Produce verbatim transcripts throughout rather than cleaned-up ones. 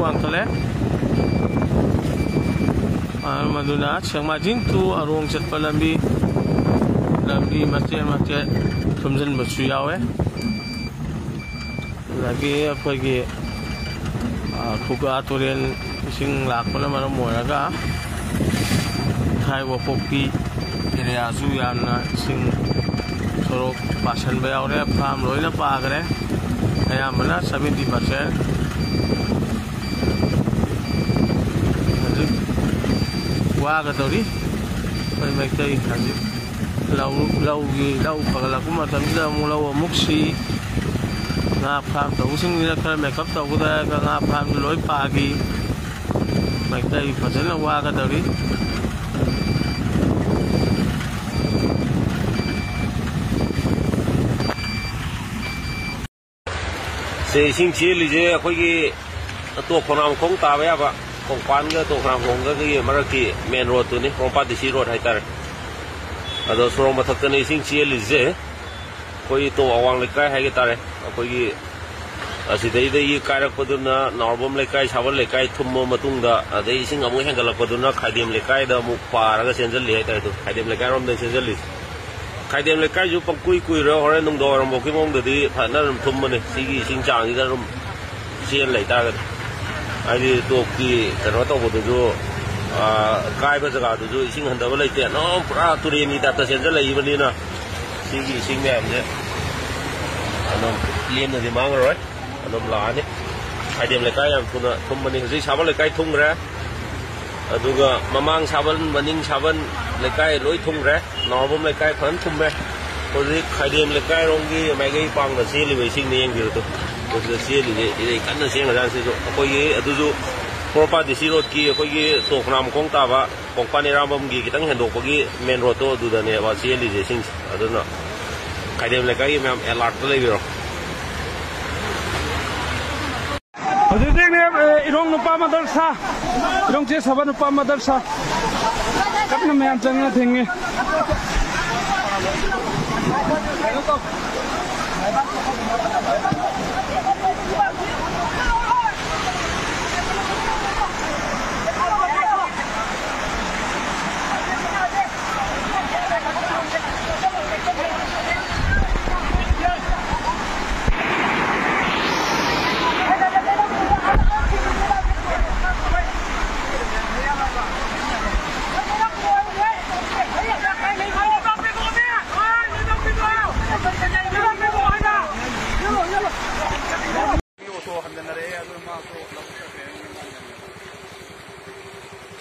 ꯋꯥꯡꯈꯠꯂꯦ꯫ ꯑ, ꯃꯗꯨꯅ ꯁꯦꯛꯃꯥꯏꯖꯤꯡ to ꯑꯔꯣꯡ ꯆꯠꯄ ꯂꯝꯕꯤ, ꯂꯝꯕꯤ ꯃꯆꯦꯠ ꯃꯆꯦꯠ ꯊꯨꯝꯖꯤꯟꯕꯁꯨ ꯌꯥꯎꯋꯦ꯫ ꯑꯗꯒꯤ ꯑꯩꯈꯣꯏꯒꯤ, ꯑ, ꯈꯨꯒꯥ ꯇꯨꯔꯦꯜ ꯏꯁꯤꯡ ꯂꯥꯛꯄꯅ ꯃꯔꯝ ꯑꯣꯏꯔꯒ ꯏꯊꯥꯏ ꯋꯥꯄꯣꯛꯄꯤ ꯑꯦꯔꯤꯌꯥꯁꯨ ꯌꯥꯝꯅ ꯏꯁꯤꯡ ꯁꯣꯔꯣꯛ ꯄꯥꯁꯟꯕ ꯌꯥꯎꯔꯦ, ꯐꯥꯝ ꯂꯣꯏꯅ ꯄꯥꯈ꯭ꯔꯦ, ꯑꯌꯥꯝꯕꯅ seventy percent꯫ ꯍꯧꯖꯤꯛ ꯋꯥꯒꯗꯧꯔꯤ ꯑꯩꯈꯣꯏ ꯃꯩꯇꯩ ꯍꯧꯖꯤꯛ ꯂꯧ, ꯂꯧꯒꯤ, ꯂꯧ ꯐꯒꯠꯂꯛꯄ ꯃꯇꯝꯁꯤꯗ ꯑꯃꯨꯛ ꯂꯧ ꯑꯃꯨꯛ ꯁꯤ, ꯉꯥ ꯐꯥꯝ ꯇꯧꯕꯁꯤꯡꯁꯤꯅ ꯈꯔ ꯃꯦꯀꯞ ꯇꯧꯒꯗ꯭ꯔꯥ ꯍꯥꯏꯔꯒ ꯉꯥ ꯐꯥꯝꯁꯨ ꯂꯣꯏ ꯄꯥꯈꯤ꯫ ꯃꯩꯇꯩ ꯐꯖꯅ ꯋꯥꯒꯗꯧꯔꯤ꯫ ꯁꯦ, ꯏꯁꯤꯡ ꯆꯦꯜꯂꯤꯁꯦ ꯑꯩꯈꯣꯏꯒꯤ ꯇꯣꯞ ꯈꯣꯡꯅꯥꯡꯈꯣꯡ ꯇꯥꯕ ꯌꯥꯕ, ꯀꯣꯡꯄꯥꯟꯒ ꯇꯣꯞ ꯈꯣꯡꯅꯥꯡꯈꯣꯡꯒꯒꯤ ꯃꯔꯛꯀꯤ ꯃꯦꯟ ꯔꯣꯗꯇꯨꯅꯤ, ꯄꯣꯔꯣꯝꯄꯥꯠ DC road ꯍꯥꯏꯇꯥꯔꯦ꯫ ꯑꯗꯣ ꯁꯣꯔꯣꯛ ꯃꯊꯛꯇꯅ ꯏꯁꯤꯡ ꯆꯦꯜꯂꯤꯁꯦ꯫ ꯑꯩꯈꯣꯏ ꯇꯣꯞ ꯑꯋꯥꯡ ꯂꯩꯀꯥꯏ ꯍꯥꯏꯒꯦ ꯇꯥꯔꯦ, ꯑꯩꯈꯣꯏꯒꯤ ꯑꯁꯤꯗꯩꯗꯒꯤ ꯀꯥꯏꯔꯛꯄꯗꯨꯅ ꯅꯥꯎꯔꯕꯝ ꯂꯩꯀꯥꯏ, ꯁꯥꯕꯜ ꯂꯩꯀꯥꯏ ꯊꯨꯝꯃ ꯃꯇꯨꯡꯗ, ꯑꯗꯩ ꯏꯁꯤꯡ ꯑꯃꯨꯛ ꯍꯦꯟꯒꯠꯂꯛꯄꯗꯨꯅ ꯈꯥꯏꯗꯦꯝ ꯂꯩꯀꯥꯏꯗ ꯑꯃꯨꯛ ꯄꯥꯔꯒ ꯆꯦꯟꯁꯤꯜꯂꯤ ꯍꯥꯏꯇꯥꯔꯦ꯫ ꯑꯗꯨ ꯈꯥꯏꯗꯦꯝ ꯂꯩꯀꯥꯏꯔꯣꯝꯗ ꯆꯦꯟꯁꯤꯜꯂꯤ꯫ ꯈꯥꯏꯗꯦꯝ ꯂꯩꯀꯥꯏꯁꯨ ꯄꯪꯀꯨꯏ ꯀꯨꯏꯔꯣꯏ, ꯍꯣꯔꯦꯟ ꯅꯨꯡꯗꯥꯡꯋꯥꯏꯔꯝꯐꯥꯎꯒꯤ ꯃꯑꯣꯡꯗꯗꯤ ꯐꯖꯅ ꯑꯗꯨꯝ ꯊꯨꯝꯃꯅꯤ꯫ ꯁꯤꯒꯤ ꯏꯁꯤꯡ ꯆꯥꯡꯁꯤꯗ ꯑꯗꯨꯝ ꯆꯦꯟ ꯂꯩꯇꯥꯔꯒꯗꯤ, ꯍꯥꯏꯗꯤ ꯇꯣꯞꯀꯤ ꯀꯩꯅꯣ ꯇꯧꯕꯗꯨꯁꯨ, ꯑꯥ, ꯀꯥꯏꯕ ꯖꯒꯥꯗꯨꯁꯨ ꯏꯁꯤꯡ ꯍꯟꯊꯕ ꯂꯩꯇꯦ, ꯑꯗꯨꯝ ꯄꯨꯔꯥ ꯇꯨꯔꯦꯟꯒꯤ ꯇꯥꯏꯞꯇ ꯆꯦꯟꯁꯤꯜꯂꯛꯏꯕꯅꯤꯅ ꯁꯤꯒꯤ ꯏꯁꯤꯡ ꯃꯌꯥꯝꯁꯦ ꯑꯗꯨꯝ ꯂꯦꯝꯅꯗꯤ ꯃꯥꯡꯉꯔꯣꯏ, ꯑꯗꯨꯝ ꯂꯥꯛꯑꯅꯤ꯫ ꯈꯥꯏꯗꯦꯝ ꯂꯩꯀꯥꯏ ꯌꯥꯝ ꯊꯨꯅ ꯊꯨꯝꯃꯅꯤ꯫ ꯍꯧꯖꯤꯛ ꯁꯥꯕꯜ ꯂꯩꯀꯥꯏ ꯊꯨꯝꯈ꯭ꯔꯦ, ꯑꯗꯨꯒ ꯃꯃꯥꯡ ꯁꯥꯕꯜ, ꯃꯅꯤꯡ ꯁꯥꯕꯜ ꯂꯩꯀꯥꯏ ꯂꯣꯏ ꯊꯨꯝꯈ꯭ꯔꯦ꯫ ꯅꯥꯎꯔꯕꯝ ꯂꯩꯀꯥꯏ ꯐꯖꯅ ꯊꯨꯝꯃꯦ꯫ ꯍꯧꯖꯤꯛ ꯈꯥꯏꯗꯦꯝ ꯂꯩꯀꯥꯏꯔꯣꯝꯒꯤ ꯃꯥꯏꯀꯩ ꯄꯥꯡꯅ ꯆꯦꯜꯂꯤꯕ ꯏꯁꯤꯡꯅꯦ, ꯌꯦꯡꯕꯤꯔꯨꯗꯣ꯫ ꯃꯁꯤꯗ ꯆꯦꯜꯂꯤꯁꯦ ꯏꯔꯩ ꯀꯟꯅ ꯆꯦꯟꯈ꯭ꯔꯖꯥꯠꯅꯤ ꯁꯤꯁꯨ꯫ ꯑꯩꯈꯣꯏꯒꯤ ꯑꯗꯨꯁꯨ ꯄꯣꯔꯣꯝꯄꯥꯠ DC roadꯀꯤ ꯑꯩꯈꯣꯏꯒꯤ ꯇꯣꯞ ꯈꯣꯡꯅꯥꯡꯈꯣꯡ ꯇꯥꯕ ꯀꯣꯡꯄꯥꯟ ꯏꯔꯥꯕꯝꯒꯤ ꯈꯤꯇꯪ ꯍꯦꯟꯗꯣꯛꯄꯒꯤ ꯃꯦꯟ ꯔꯣꯗꯇꯣ ꯑꯗꯨꯗꯅꯦꯕ ꯆꯦꯜꯂꯤꯁꯦ ꯏꯁꯤꯡꯁꯦ꯫ ꯑꯗꯨꯅ ꯈꯥꯏꯗꯦꯝ ꯂꯩꯀꯥꯏꯒꯤ ꯃꯌꯥꯝ ꯑꯦꯂꯥꯔꯠꯇ ꯂꯩꯕꯤꯔꯣ꯫ ꯍꯧꯖꯤꯛ ꯍꯧꯖꯤꯛꯅꯦ, ꯑꯦ, ꯏꯔꯣꯡ ꯅꯨꯄꯥ ꯃꯗꯔꯁꯥ, ꯏꯔꯣꯡ ꯆꯦ ꯁꯥꯕ ꯅꯨꯄꯥ ꯃꯗꯔꯁꯥ ꯀꯟꯅ ꯃꯌꯥꯝ ꯆꯪꯅ ꯊꯤꯡꯉꯤ꯫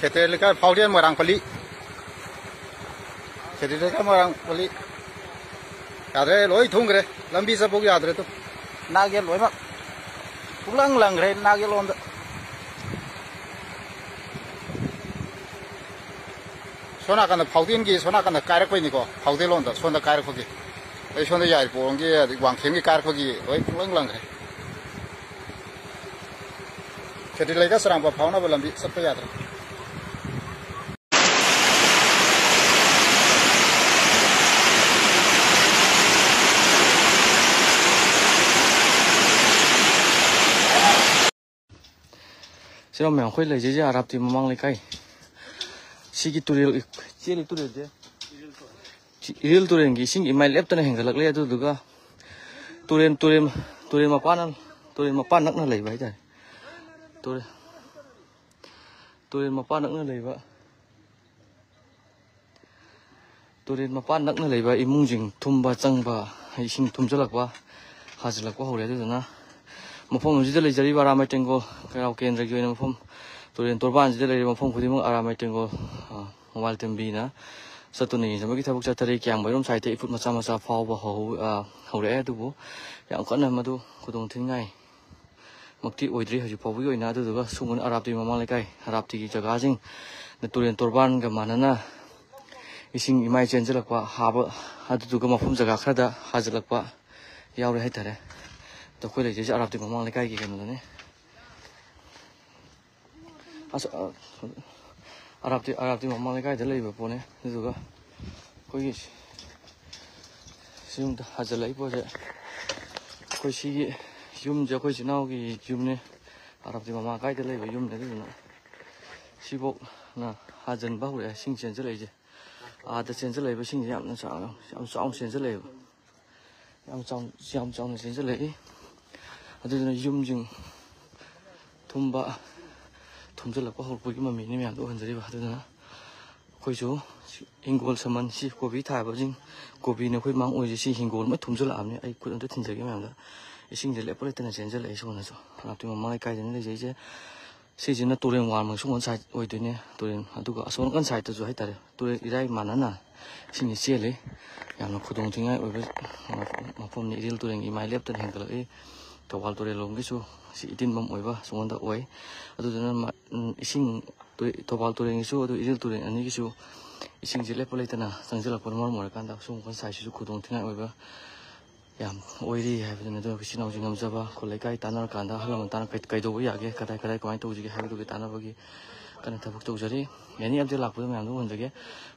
ꯈꯦꯇ꯭ꯔꯤ ꯂꯩꯀꯥꯏ, ꯐꯥꯎꯗꯦꯟ ꯃꯣꯏꯔꯥꯡ ꯄꯜꯂꯤ꯫ ꯈꯦꯇ꯭ꯔꯤ ꯂꯩꯀꯥꯏ ꯃꯣꯏꯔꯥꯡ ꯄꯜꯂꯤ꯫ ꯌꯥꯗ꯭ꯔꯦ, ꯂꯣꯏ ꯊꯨꯝꯈ꯭ꯔꯦ꯫ ꯂꯝꯕꯤ ꯆꯠꯄꯒ ꯌꯥꯗ꯭ꯔꯦ꯫ ꯇꯨ ꯅꯥꯛ ꯌꯦꯠ ꯂꯣꯏꯅꯃꯛ ꯄꯨꯡꯂꯪ ꯂꯪꯈ꯭ꯔꯦ ꯅꯥꯛ ꯌꯦꯠꯂꯣꯝꯗ꯫ ꯁꯣꯝ ꯅꯥꯀꯟꯗ ꯐꯥꯎꯗꯦꯟꯒꯤ ꯁꯣꯝ ꯅꯥꯀꯟꯗ ꯀꯥꯏꯔꯛꯄꯩꯅꯤꯀꯣ, ꯐꯥꯎꯗꯦꯟ ꯂꯣꯝꯗ ꯁꯣꯝꯗ ꯀꯥꯏꯔꯛꯄꯒꯤ꯫ ꯑꯩ ꯁꯣꯝꯗ ꯌꯥꯏꯔꯤꯄꯣꯛꯂꯣꯝꯒꯤ, ꯑꯗꯩ ꯋꯥꯡꯈꯦꯝꯒꯤ ꯀꯥꯏꯔꯛꯄꯒꯤ ꯂꯣꯏ ꯄꯨꯡꯂꯪ ꯂꯪꯈ꯭ꯔꯦ꯫ ꯈꯦꯇ꯭ꯔꯤ ꯂꯩꯀꯥꯏ ꯆꯔꯥꯡꯄꯥꯠ ꯐꯥꯎꯅꯕ ꯂꯝꯕꯤ ꯆꯠꯄ ꯌꯥꯗ꯭ꯔꯦ꯫ ꯁꯤꯔꯣꯝ ꯃꯌꯥꯝ ꯑꯩꯈꯣꯏ ꯂꯩꯖꯩꯁꯦ ꯑꯔꯥꯞꯇꯤ ꯃꯃꯥꯡ ꯂꯩꯀꯥꯏ꯫ ꯁꯤꯒꯤ ꯇꯨꯔꯦꯜ, ꯆꯦꯜꯂꯤ ꯇꯨꯔꯦꯜꯁꯦ꯫ ꯁꯤ ꯏꯔꯤꯜ ꯇꯨꯔꯦꯜꯒꯤ ꯏꯁꯤꯡ ꯏꯃꯥꯏ ꯂꯦꯞꯇꯅ ꯍꯦꯟꯒꯠꯂꯛꯂꯦ꯫ ꯑꯗꯨꯗꯨꯒ ꯇꯨꯔꯦꯜ, ꯇꯨꯔꯦꯜ, ꯇꯨꯔꯦꯜ ꯃꯄꯥꯟ, ꯇꯨꯔꯦꯜ ꯃꯄꯥꯟ ꯅꯛꯅ ꯂꯩꯕ ꯍꯥꯏꯇꯥꯔꯦ꯫ ꯇꯨꯔꯦꯜ, ꯇꯨꯔꯦꯜ ꯃꯄꯥꯟ ꯅꯛꯅ ꯂꯩꯕ, ꯇꯨꯔꯦꯜ ꯃꯄꯥꯟ ꯅꯛꯅ ꯂꯩꯕ ꯏꯃꯨꯡꯁꯤꯡ ꯊꯨꯝꯕ ꯆꯪꯕ, ꯏꯁꯤꯡ ꯊꯨꯝꯖꯤꯜꯂꯛꯄ, ꯍꯥꯖꯤꯜꯂꯛꯄ ꯍꯧꯔꯦ꯫ ꯑꯗꯨꯗꯨꯅ ꯃꯐꯝ ꯑꯁꯤꯗ ꯂꯩꯖꯔꯤꯕ ꯑꯔꯥꯃꯩ ꯇꯦꯡꯒꯣꯜ ꯀꯩꯔꯥꯎ ꯀꯦꯟꯗ꯭ꯔꯒꯤ ꯑꯣꯏꯅ ꯃꯐꯝ, ꯇꯨꯔꯦꯜ ꯇꯣꯔꯕꯥꯟꯁꯤꯗ ꯂꯩꯔꯤꯕ ꯃꯐꯝ ꯈꯨꯗꯤꯡꯃꯛ ꯑꯔꯥꯃꯩ ꯇꯦꯡꯒꯣꯜ, ꯑ, ꯃꯣꯕꯥꯏꯜ ꯇꯤꯝꯕꯤꯅ ꯆꯠꯇꯨꯅ ꯌꯦꯡꯁꯤꯟꯕꯒꯤ ꯊꯕꯛ ꯆꯠꯊꯔꯤ꯫ ꯀꯤꯌꯥꯝꯕꯩꯔꯣꯝ ꯁꯥꯏꯠꯇ ꯏꯐꯨꯠ ꯃꯆꯥ ꯃꯆꯥ ꯐꯥꯎꯕ ꯍꯧ-, ꯑ, ꯍꯧꯔꯛꯑꯦ꯫ ꯑꯗꯨꯕꯨ ꯌꯥꯝ ꯀꯟꯅ ꯃꯗꯨ ꯈꯨꯗꯣꯡ ꯊꯤꯅꯤꯡꯉꯥꯏ ꯃꯛꯇꯤ ꯑꯣꯏꯗ꯭ꯔꯤ ꯍꯧꯖꯤꯛ ꯐꯥꯎꯕꯒꯤ ꯑꯣꯏꯅ꯫ ꯑꯗꯨꯗꯨꯒ ꯁꯨꯝꯕꯅ ꯑꯔꯥꯞꯇꯤ ꯃꯃꯥꯡ ꯂꯩꯀꯥꯏ, ꯑꯔꯥꯞꯇꯤꯒꯤ ꯖꯒꯥꯁꯤꯡ ꯇꯨꯔꯦꯜ ꯇꯣꯔꯕꯥꯟꯒ ꯃꯥꯟꯅꯅ ꯏꯁꯤꯡ ꯏꯃꯥꯏ ꯆꯦꯟꯁꯤꯜꯂꯛꯄ, ꯍꯥꯕ, ꯑꯗꯨꯗꯨꯒ ꯃꯐꯝ ꯖꯒꯥ ꯈꯔꯗ ꯍꯥꯖꯤꯜꯂꯛꯄ ꯌꯥꯎꯔꯦ ꯍꯥꯏꯇꯥꯔꯦ꯫ ꯑꯗꯣ ꯑꯩꯈꯣꯏ ꯂꯩꯖꯩꯁꯦ ꯑꯔꯥꯞꯇꯤ ꯃꯃꯥꯡ ꯂꯩꯀꯥꯏꯒꯤ ꯀꯩꯅꯣꯗꯅꯦ꯫ ꯑꯁ, ꯑ, ꯑꯔꯥꯞꯇꯤ, ꯑꯔꯥꯞꯇꯤ ꯃꯃꯥꯡ ꯂꯩꯀꯥꯏꯗ ꯂꯩꯕ ꯄꯣꯠꯅꯦ꯫ ꯑꯗꯨꯗꯨꯒ ꯑꯩꯈꯣꯏꯒꯤ ꯁꯤ ꯌꯨꯝꯗ ꯍꯥꯖꯤꯜꯂꯛꯏ ꯄꯣꯠꯁꯦ, ꯑꯩꯈꯣꯏ ꯁꯤꯒꯤ ꯌꯨꯝꯁꯦ ꯑꯩꯈꯣꯏ ꯏꯆꯤꯟ ꯏꯅꯥꯎꯒꯤ ꯌꯨꯝꯅꯦ꯫ ꯑꯔꯥꯞꯇꯤ ꯃꯃꯥꯡ ꯂꯩꯀꯥꯏꯗ ꯂꯩꯕ ꯌꯨꯝꯅꯦ꯫ ꯑꯗꯨꯗꯨꯅ ꯁꯤꯐꯧꯅ ꯍꯥꯖꯤꯟꯕ ꯍꯧꯔꯛꯑꯦ, ꯏꯁꯤꯡ ꯆꯦꯟꯁꯤꯜꯂꯛꯏꯁꯦ꯫ ꯑꯥꯗ ꯆꯦꯟꯁꯤꯜꯂꯛꯏꯕ ꯏꯁꯤꯡꯁꯦ ꯌꯥꯝꯅ ꯆꯥꯎꯅ, ꯌꯥꯝ ꯆꯥꯎꯅ ꯆꯦꯟꯁꯤꯜꯂꯛꯑꯦꯕ꯫ ꯌꯥꯝ ꯆꯥꯎ-, ꯌꯥꯝ ꯆꯥꯎꯅ ꯆꯦꯟꯁꯤꯜꯂꯛꯏ꯫ ꯑꯗꯨꯗꯨꯅ ꯌꯨꯝꯁꯤꯡ ꯊꯨꯝꯕ, ꯊꯨꯝꯖꯤꯜꯂꯛꯄ ꯍꯧꯔꯛꯄꯒꯤ ꯃꯃꯤꯅꯤ ꯃꯌꯥꯝꯗꯣ ꯎꯍꯟꯖꯔꯤꯕ꯫ ꯑꯗꯨꯗꯨꯅ ꯑꯩꯈꯣꯏꯁꯨ ꯍꯤꯡꯒꯣꯜ ꯁꯝꯕꯜ, ꯁꯤ ꯀꯣꯕꯤ ꯊꯥꯕꯁꯤꯡ, ꯀꯣꯕꯤꯅ ꯑꯩꯈꯣꯏ ꯃꯥꯡ ꯑꯣꯏꯔꯤꯁꯦ, ꯁꯤ ꯍꯤꯡꯒꯣꯜ ꯂꯣꯏ ꯊꯨꯝꯖꯤꯜꯂꯛꯑꯕꯅꯤ꯫ ꯑꯩ ꯈꯨꯠ ꯑꯝꯇ ꯊꯤꯟꯖꯒꯦ ꯃꯌꯥꯝꯗ꯫ ꯏꯁꯤꯡꯁꯦ ꯂꯦꯞꯄ ꯂꯩꯇꯅ ꯆꯦꯟꯁꯤꯜꯂꯛꯏ ꯁꯣꯝꯗꯁꯨ꯫ ꯑꯔꯥꯞꯇꯤ ꯃꯃꯥꯡ ꯂꯩꯀꯥꯏꯗꯅꯤ ꯂꯩꯖꯩꯁꯦ꯫ ꯁꯤꯁꯤꯅ ꯇꯨꯔꯦꯜ ꯋꯥꯡꯃ ꯁꯣꯝ ꯁꯥꯏꯠ ꯑꯣꯏꯗꯣꯏꯅꯦ꯫ ꯇꯨꯔꯦꯜ, ꯑꯗꯨꯒ ꯑꯁꯣꯝ ꯅꯥꯀꯟ ꯁꯥꯏꯠꯇꯁꯨ ꯍꯥꯏꯇꯥꯔꯦ, ꯇꯨꯔꯦꯜ ꯏꯔꯥꯏ ꯃꯥꯟꯅꯅ ꯏꯁꯤꯡꯁꯦ ꯆꯦꯜꯂꯤ꯫ ꯌꯥꯝꯅ ꯈꯨꯗꯣꯡ ꯊꯤꯅꯤꯡꯉꯥꯏ ꯑꯣꯏꯕ ꯃꯐꯝꯅꯤ꯫ ꯏꯔꯤꯜ ꯇꯨꯔꯦꯜꯒꯤ ꯏꯃꯥꯏ ꯂꯦꯞꯇꯅ ꯍꯦꯟꯒꯠꯂꯛꯏ꯫ ꯊꯧꯕꯥꯜ ꯇꯨꯔꯦꯜ ꯂꯣꯝꯒꯤꯁꯨ ꯁꯤ ꯏꯇꯤꯟꯐꯝ ꯑꯣꯏꯕ ꯁꯣꯝꯗ ꯑꯣꯏ꯫ ꯑꯗꯨꯗꯨꯅ ꯃ-, ꯎꯝ, ꯏꯁꯤꯡ ꯇꯨ-, ꯊꯧꯕꯥꯜ ꯇꯨꯔꯦꯜꯒꯤꯁꯨ ꯑꯗꯨ ꯏꯔꯤꯜ ꯇꯨꯔꯦꯜ ꯑꯅꯤꯒꯤꯁꯨ ꯏꯁꯤꯡꯁꯦ ꯂꯦꯞꯄ ꯂꯩꯇꯅ ꯆꯪꯁꯤꯜꯂꯛꯄꯅ ꯃꯔꯝ ꯑꯣꯏꯔꯀꯥꯟꯗ ꯁꯣꯝ ꯅꯥꯀꯟ ꯁꯥꯏꯠꯁꯤꯁꯨ ꯈꯨꯗꯣꯡ ꯊꯤꯅꯤꯡꯉꯥꯏ ꯑꯣꯏꯕ ꯌꯥꯝ ꯑꯣꯏꯔꯤ ꯍꯥꯏꯕꯗꯨꯅꯤ꯫ ꯑꯗꯨꯅ ꯏꯆꯤꯟ ꯏꯅꯥꯎꯁꯤꯡ ꯉꯝꯖꯕ, ꯈꯨꯜ ꯂꯩꯀꯥꯏ ꯇꯥꯟꯅꯔꯀꯥꯟꯗ, ꯑꯍꯜ ꯂꯃꯟ ꯇꯥꯟꯅ ꯀꯩ-, ꯀꯩꯗꯧꯕ ꯌꯥꯒꯦ, ꯀꯗꯥꯏ ꯀꯗꯥꯏ ꯀꯃꯥꯏꯅ ꯇꯧꯁꯤꯒꯦ ꯍꯥꯏꯕꯗꯨꯒꯤ ꯇꯥꯟꯅꯕꯒꯤ ꯀꯟꯅ ꯊꯕꯛ ꯇꯧꯖꯔꯤ꯫ ꯑꯦꯅꯤ ꯑꯞꯗꯦꯠ ꯂꯥꯛꯄꯗ ꯃꯌꯥꯝꯗ ꯎꯍꯟꯖꯒꯦ꯫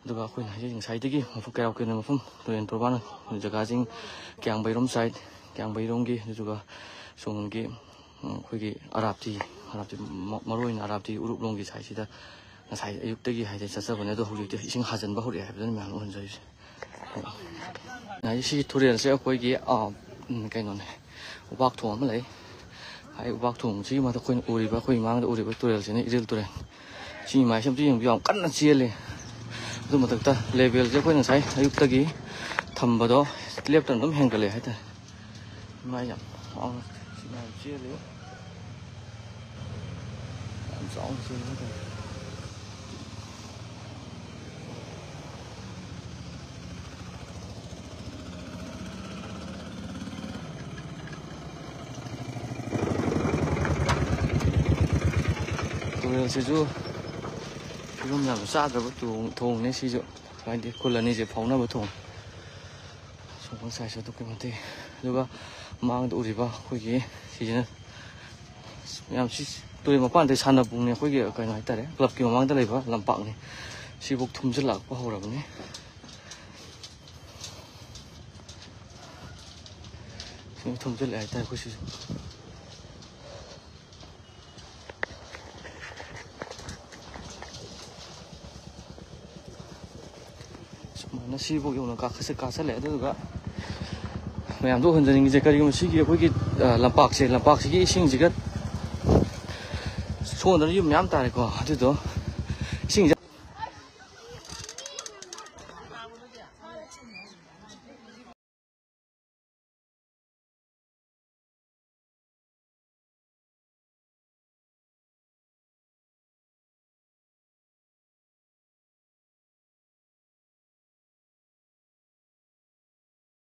ꯑꯗꯨꯒ ꯑꯩꯈꯣꯏꯅ ꯍꯧꯖꯤꯛ ꯉꯁꯥꯏꯗꯒꯤ ꯃꯐꯝ ꯀꯩꯔꯥꯎ ꯀꯩꯔꯣꯝ ꯃꯐꯝ ꯇꯨꯔꯦꯜ ꯇꯣꯔꯕꯥꯟ ꯖꯒꯥꯁꯤꯡ, ꯀꯌꯥꯝꯕꯩꯔꯣꯝ ꯁꯥꯏꯠ, ꯀꯌꯥꯝꯕꯩꯔꯣꯝꯒꯤ, ꯑꯗꯨꯗꯨꯒ ꯁꯣꯝꯒꯤ, ꯎꯝ, ꯑꯩꯈꯣꯏꯒꯤ ꯑꯔꯥꯞꯇꯤ, ꯑꯔꯥꯞꯇꯤ ꯃ-, ꯃꯔꯨ ꯑꯣꯏꯅ ꯑꯔꯥꯞꯇꯤ ꯎꯔꯨꯞꯂꯣꯝꯒꯤ ꯁꯥꯏꯠꯁꯤꯗ ꯉꯁꯥꯏ ꯑꯌꯨꯛꯇꯒꯤ ꯍꯥꯏꯗꯤ ꯆꯠꯆꯕꯅꯦ꯫ ꯑꯗꯣ ꯍꯧꯖꯤꯛꯇꯤ ꯏꯁꯤꯡ ꯍꯥꯖꯤꯟꯕ ꯍꯧꯔꯛꯑꯦ ꯍꯥꯏꯕꯗꯨꯅꯤ ꯃꯌꯥꯝ ꯎꯍꯟꯖꯔꯤꯁꯦ꯫ ꯍꯥꯏꯗꯤ ꯁꯤꯒꯤ ꯇꯨꯔꯦꯜꯁꯦ ꯑꯩꯈꯣꯏꯒꯤ, ꯑ, ꯎꯝ, ꯀꯩꯅꯣꯅꯦ, ꯎꯄꯥꯛ ꯊꯣꯡ ꯑꯃ ꯂꯩ꯫ ꯍꯥꯏ, ꯎꯄꯥꯛ ꯊꯣꯡꯁꯤꯒꯤ ꯃꯊꯛ ꯑꯩꯈꯣꯏꯅ ꯎꯔꯤꯕ, ꯑꯩꯈꯣꯏ ꯃꯥꯡꯗ ꯎꯔꯤꯕ ꯇꯨꯔꯦꯜꯁꯤꯅ ꯏꯔꯤꯜ ꯇꯨꯔꯦꯜ꯫ ꯁꯤꯒꯤ ꯃꯥꯏꯁꯦ ꯑꯝꯇ ꯌꯦꯡꯕꯤꯌꯨ, ꯌꯥꯝ ꯀꯟꯅ ꯆꯦꯜꯂꯤ꯫ ꯑꯗꯨ ꯃꯊꯛꯇ ꯂꯦꯚꯦꯜꯁꯦ ꯑꯩꯈꯣꯏ ꯉꯁꯥꯏ ꯑꯌꯨꯛꯇꯒꯤ ꯊꯝꯕꯗꯣ ꯂꯦꯞꯇꯅ ꯑꯗꯨꯝ ꯍꯦꯟꯒꯠꯂꯦ ꯍꯥꯏꯇꯥꯔꯦ꯫ ꯏꯃꯥꯏ ꯌꯥꯝ ꯆꯥꯎꯅ, ꯁꯤ ꯃꯌꯥꯝ ꯆꯦꯜꯂꯤ꯫ ꯌꯥꯝ ꯆꯥꯎꯅ ꯆꯦꯜꯂꯤ ꯍꯥꯏꯇꯥꯔꯦ꯫ ꯇꯨꯔꯦꯜꯁꯤꯁꯨ ꯐꯤꯕꯝ ꯌꯥꯝ ꯆꯥꯗ꯭ꯔꯕ ꯇꯣꯡ-, ꯊꯣꯡꯅꯦ ꯁꯤꯁꯨ, ꯍꯥꯏꯗꯤ ꯈꯨꯜ ꯑꯅꯤꯁꯦ ꯐꯥꯎꯅꯕ ꯊꯣꯡ꯫ ꯁꯣꯝ ꯁꯥꯏꯠꯁꯨ ꯑꯗꯨꯛꯀꯤ ꯃꯇꯤꯛ꯫ ꯑꯗꯨꯒ ꯃꯥꯡꯗ ꯎꯔꯤꯕ ꯑꯩꯈꯣꯏꯒꯤ ꯁꯤꯁꯤꯅ ꯌꯥꯝ ꯁꯤ ꯇꯨꯔꯦꯜ ꯃꯄꯥꯟꯗꯩ ꯁꯥꯟꯅꯕꯨꯡꯅꯦ, ꯑꯩꯈꯣꯏꯒꯤ ꯀꯩꯅꯣ ꯍꯥꯏꯇꯥꯔꯦ, ꯀ꯭ꯂꯕꯀꯤ ꯃꯃꯥꯡꯗ ꯂꯩꯕ ꯂꯝꯄꯥꯛꯅꯤ꯫ ꯁꯤꯐꯧ ꯊꯨꯝꯖꯤꯜꯂꯛꯄ ꯍꯧꯔꯕꯅꯤ꯫ ꯁꯤ ꯊꯨꯝꯖꯤꯜꯂꯛꯑꯦ ꯍꯥꯏꯇꯥꯔꯦ ꯑꯩꯈꯣꯏ ꯁꯤꯁꯨ꯫ ꯁꯨꯃꯥꯏꯅ ꯁꯤꯐꯥꯎ ꯌꯧꯅ ꯀꯥꯈꯠꯁ-, ꯀꯥꯁꯜꯂꯛꯑꯦ꯫ ꯑꯗꯨꯗꯨꯒ ꯃꯌꯥꯝꯗ ꯎꯍꯟꯖꯅꯤꯡꯉꯤꯁꯦ ꯀꯔꯤꯒꯨꯝꯕ ꯁꯤꯒꯤ ꯑꯩꯈꯣꯏꯒꯤ, ꯑ, ꯂꯝꯄꯥꯛꯁꯦ, ꯂꯝꯄꯥꯛꯁꯤꯒꯤ ꯏꯁꯤꯡꯁꯤꯒ ꯁꯣꯝꯗꯅ ꯌꯨꯝ ꯃꯌꯥꯝ ꯇꯥꯔꯦꯀꯣ꯫ ꯑꯗꯨꯗꯣ ꯏꯁꯤꯡꯁꯦ